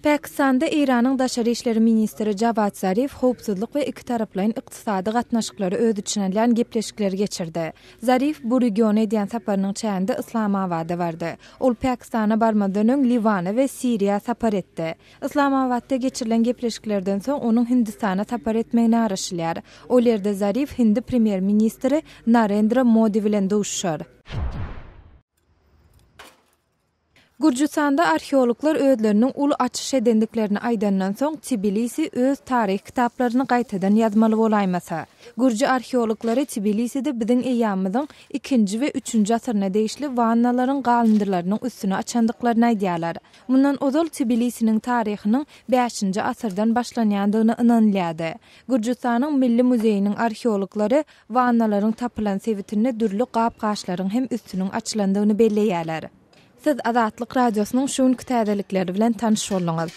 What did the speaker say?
Pakistanda Eýranyň daşary işleri ministri Jawad Zarif howpsuzlyk we ikitaraplaýyn ykdysady gatnaşyklary öz içine alýan gepleşikleri geçirdi. Zarif bu regiona edýän saparynyň çäginde Yslamabada bardy. Ol Pakistana barmazdan öň Liwana we Siriýa sapar etdi. Yslamabatda geçirilen gepleşiklerden soň onuň Hindistana sapar etmegine garaşylýar. Ol ýerde Zarif hindi premýer-ministri Narendra Modi bilen duşuşar. Gürjüstanda arheologlar özleriniň uly açyş edendiklerini aýdandan soň, Tbilisi öz taryh kitaplaryny gaýtadan ýazmaly bolaýmasa. Gürji arheologlary Tbiliside biziň eýýamymyzyň ikinji we üçünji asyryna degişli wannalaryň galyndylarynyň üstüni açandyklaryny aýdýarlar. Mundan ozal Tbilisiniň taryhynyň bäşinji asyrdan başlanýandygyna ynanylýardy. Gürjüstanyň Milli muzeýiniň arheologlary Wannalaryň tapylan sebitinde dürli gap-gaçlaryň hem üstüniň açylandygyny belleýärler. Siz Azatlyk Radiosynyň şu günki täzelikleri bilen tanyş bolduňyz.